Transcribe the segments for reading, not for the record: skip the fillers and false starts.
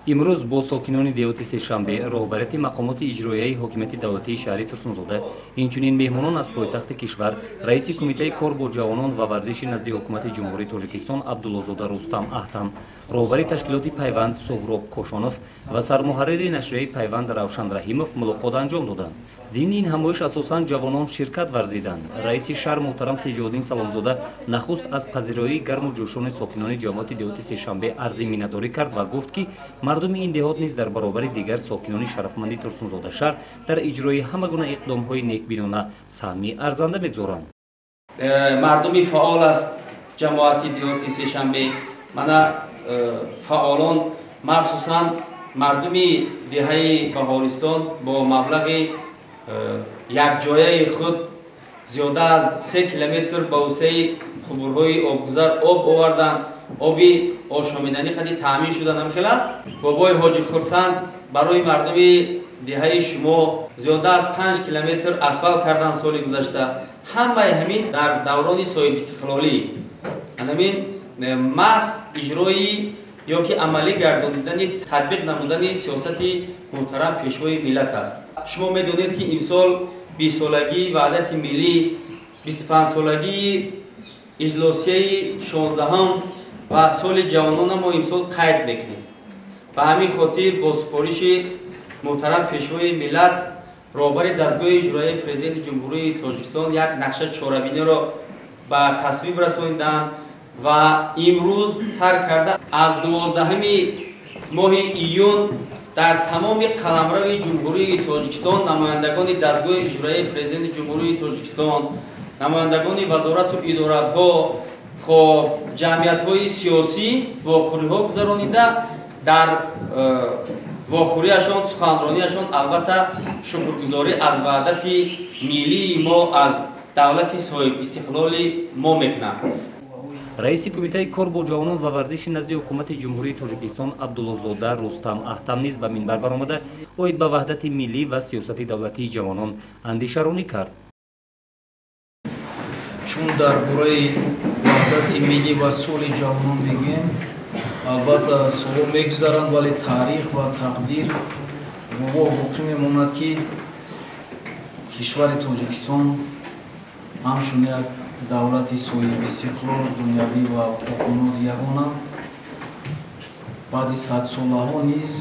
Имрӯз бо сокинони деҳоти Сешанбе, роҳбарияти мақомоти иҷроияи ҳокимияти давлатии шаҳри Турсунзода, инчунин меҳмонон аз пойтахти кишвар, раиси Кумитаи кор бо ҷавонон ва варзиши назди Ҳукумати Ҷумҳурии Тоҷикистон Абдуллозода Рустам Аҳтам, роҳбари ташкилоти «Пайванд» Суҳроб Кошонов ва сармуҳаррири нашрияи «Пайванд» Равшан Раҳимов мулоқот анҷом доданд. Зимни ин ҳамоиш асосан ҷавонон ширкат варзиданд. Раиси шаҳр муҳтарам Сеҷоддин Саломзода нахуст аз пазироии гарму ҷӯшони сокинони ҷамоати деҳоти Сешанбе арзи миннатдорӣ кард ва гуфт, ки мардуми ин деҳот низ дар баробари дигар сокинони шарафманди Турсунзода шаҳр дар иҷрои ҳама гуна иқдомҳои некбинона саҳми арзанда мегузоранд. Мардуми фаъол аст ҷамоати деҳоти Сешанбе. Мана фаъолон, махсусан мардуми деҳаи Баҳористон, бо маблағи якҷояи худ зиёда аз 3 километр ба воситаи қубурҳои обгузар об оварданд, оби ошомиданӣ қади таъмин шуда. Намхел аст, бобои ҳоҷи Хурсанд барои мардуми деҳаи шумо зиёда аз 5 километр асфалт кардан соли гузашта. Ҳамаи ҳамин дар даврони соҳибистиқлолӣ, ҳамин маҳз иҷрои ё ки амалӣ гардонидани, татбиқ намудани сиёсати муҳтарам Пешвои миллат аст. Шумо медонед, ки имсол 20-солагии Ваҳдати миллӣ, 25-солагии иҷлосияи 16-ҳам ва соли ҷавонона мо имсол қайд мекунем. Ба ҳамин хотир бо супориши муҳтарам Пешвои миллат, роҳбари дастгоҳи иҷроияи Президенти Ҷумҳурии Тоҷикистон як нақша чорабиниро ба тасвиб расониданд ва имрӯз сар карда аз 12-ҳами моҳи июн дар тамоми қаламрави Ҷумҳурии Тоҷикистон намояндагони дастгоҳи иҷроияи Президенти Ҷумҳурии Тоҷикистон, намояндагони вазорату идоратҳо, хоб, ҷамъиятҳои сиёсӣ вохӯриҳо гузаронида, дар вохӯриашон, суханрониашон албатта шукргузорӣ аз ваҳдати миллии мо, аз давлати соҳибистиқлоли мо мекунанд. Раиси Кумитаи кор бо ҷавонон ва варзиши назди Ҳукумати Ҷумҳурии Тоҷикистон Абдуллозода Рустам Аҳтам низ ба минбар баромада, оид ба ваҳдати миллӣ ва сиёсати давлатии ҷавонон андешаронӣ кард. Чун дар бораи ваҳдати миллӣ ва соли ҷавонон мегӯем, албатта солҳо мегузаранд, вале таърих ва тақдир гувоҳ боқӣ мемонад, ки кишвари Тоҷикистон ҳамчун як давлати соҳибистиқлол, дунявӣ ва ҳуқуқбуноди ягона баъди садсолаҳо низ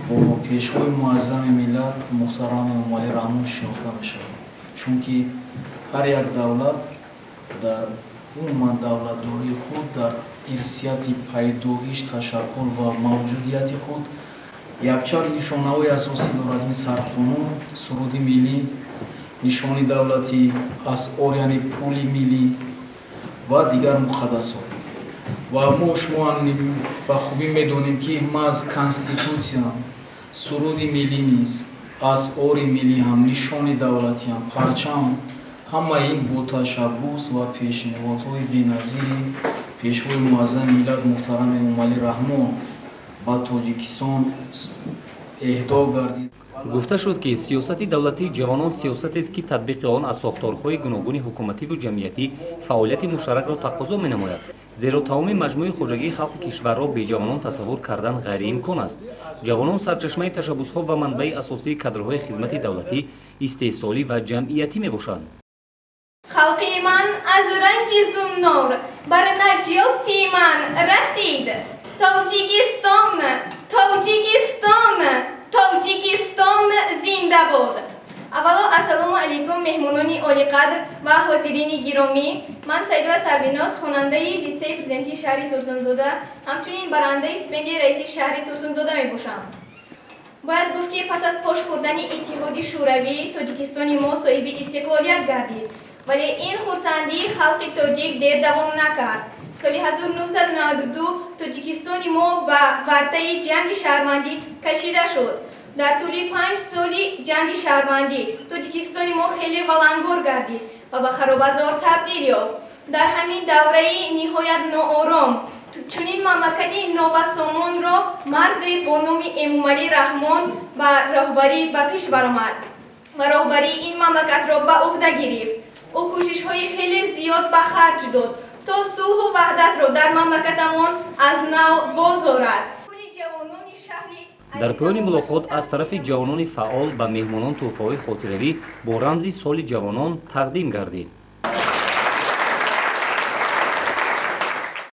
бо Пешвои муаззами миллат муҳтарам Эмомалӣ Раҳмон шинохта мешавад. Чунки ҳар як давлат дар умуман давлатдории худ, дар ирсияти пайдоиш, ташаккул ва мавҷудияти худ якчанд нишонаҳои асосӣ дорад: ин сарқонун, суруди миллӣ, нишони давлатӣ, асъор, яъне пули миллӣ ва дигар муқаддасот. Ва мо шумо ба хубӣ медонем, ки маҳз конститутсия, суруди миллӣ низ, асъори миллӣ ҳам, нишони давлатӣ ҳам, парчам, ҳамаи ин бо ташаббус ва пешниҳодҳои беназири Пешвои муаззами миллат муҳтарам Эмомалӣ Раҳмон ба Тоҷикистон эҳдо гардид. Гуфта шуд, ки сиёсати давлатии ҷавонон сиёсатест, ки татбиқи он аз сохторҳои гуногуни ҳукумативу ҷамъиятӣ фаъолияти муштаракро тақозо менамояд, зеро тамоми маҷмӯи хоҷагии халқи кишварро беҷавонон тасаввур кардан ғайриимкон аст. Ҷавонон сарчашмаи ташаббусҳо ва манбаи асосии кадрҳои хизмати давлатӣ, истеҳсолӣ ва ҷамъиятӣ мебошанд. Халқи ман аз ранҷи зуннор бар наҷоти ман расид. Тоҷикистон, Тоҷикистон, Тоҷикистон зинда бод! Аввало, ассалому алайкум, меҳмонони олиқадр ва ҳозирини гиромӣ. Ман Саидова Сарвиноз, хонандаи литсеи президентии шаҳри Турсунзода, ҳамчунин барандаи стипендияи раиси шаҳри Турсунзода мебошам. Бояд гуфт, ки пас аз пош хӯрдани Иттиҳоди Шӯравӣ Тоҷикистони мо соҳиби истиқлолият гардид, вале ин хурсандии халқи тоҷик дер давом накард. Соли 1992 Тоҷикистони мо ба вартаи ҷанги шаҳрвандӣ кашида шуд. Дар тӯли 5 соли ҷанги шаҳрвандӣ Тоҷикистони мо хеле валангор гардид ва ба харобазор табдил ёфт. Дар ҳамин давраи ниҳоят ноором чунин мамлакати новасомонро марде бо номи Эмомалӣ Раҳмон ба роҳбарӣ ба пеш баромад ва роҳбарии ин мамлакатро ба ӯҳда гирифт. Ӯ кӯшишҳои хеле зиёд ба харҷ дод, то сулҳу ваҳдатро дар мамлакатамон аз нав боз орад. Кулли ҷавонони шаҳру Дар поёни мулоқот аз тарафи ҷавонони фаъол ба меҳмонон тӯҳфаҳои хотиравӣ бо рамзи соли ҷавонон тақдим гардид.